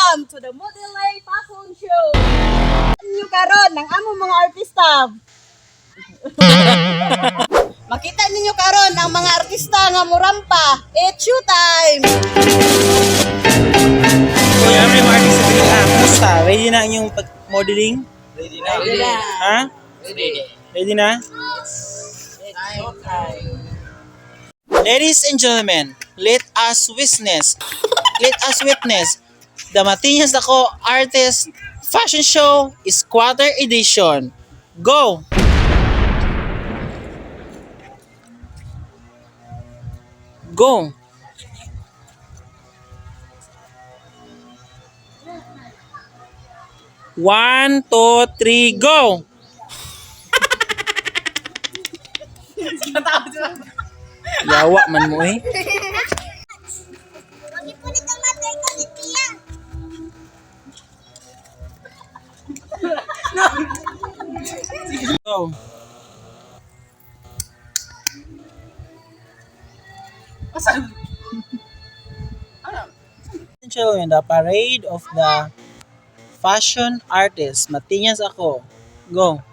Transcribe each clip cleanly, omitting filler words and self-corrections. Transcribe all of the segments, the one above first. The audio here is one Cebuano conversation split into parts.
Welcome to the Modeling Fashion Show. Inyo karon ang among mga artista. Makita ninyo karon ang mga artista nga murampa. It's show time. So, yan may mga artist sa ah, kumusta? Ready na ang inyong pag-modeling? Ready na. Ha? Ready. Ready na? Ladies and gentlemen, let us witness the Matiñas Dako Artist Fashion Show Squatter Edition. Go! Go! One, two, three, go! Yawa man mo eh. Magipunit ang matay ko ni Tia. Go. Gentlemen, the parade of the fashion artist. Matinyas ako. Go.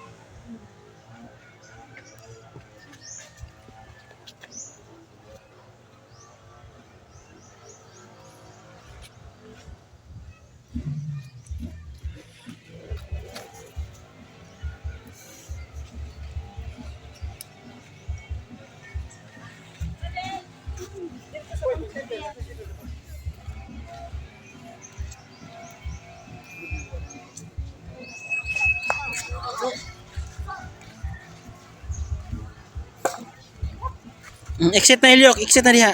Exit na Ilyok, exit na diha.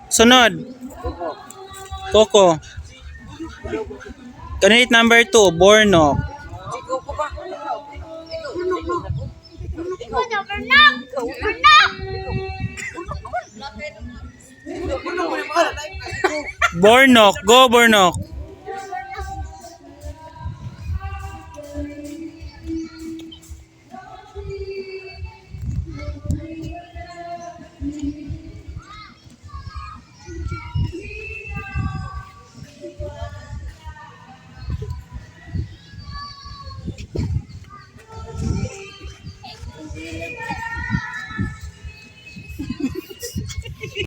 Sunod. Coco. Candidate number 2, Bornok. Ikaw na, Bernard! Bernard! Bornok, go Bornok.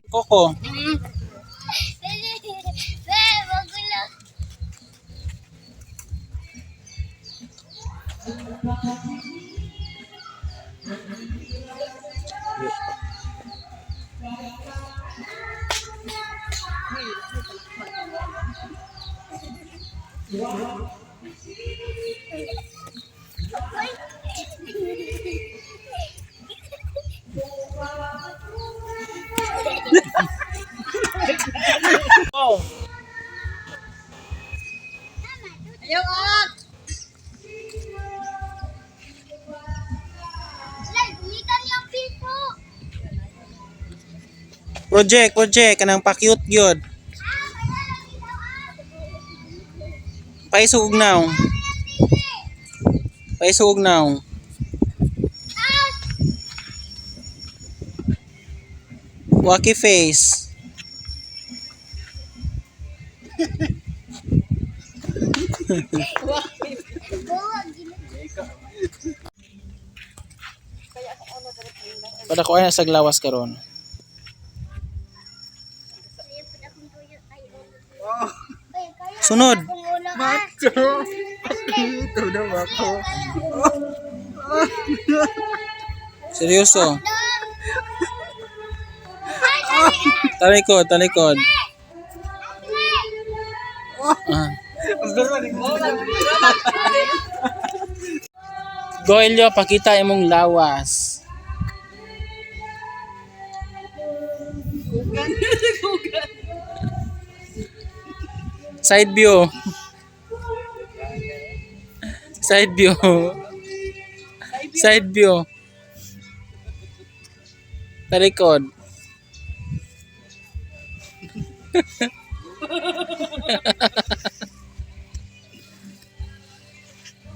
Coco. Be, magulo. Go. Ayaw ah. Lai, gumikan yung piso. Project, project kanang pa-cute gyud. Paisog now. Paisog now. Wacky face. Para ko ay nasa glawas karon. Sunod. Macho. Ito na ako. Seryoso. Talikod, talikod. Ah. Go Elio, pakita imong lawas. Side view. Side view. Side view. Talikod.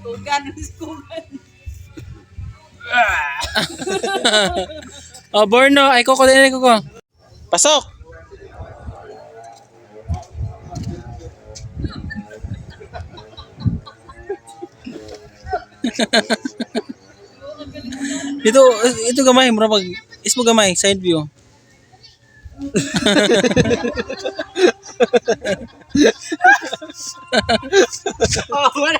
Kugan, kugan. Oh, Borno. Ay, kuko din, kuko. Pasok! Ito, ito gamay, mura pag ismo gamay, side view. Oh, wala.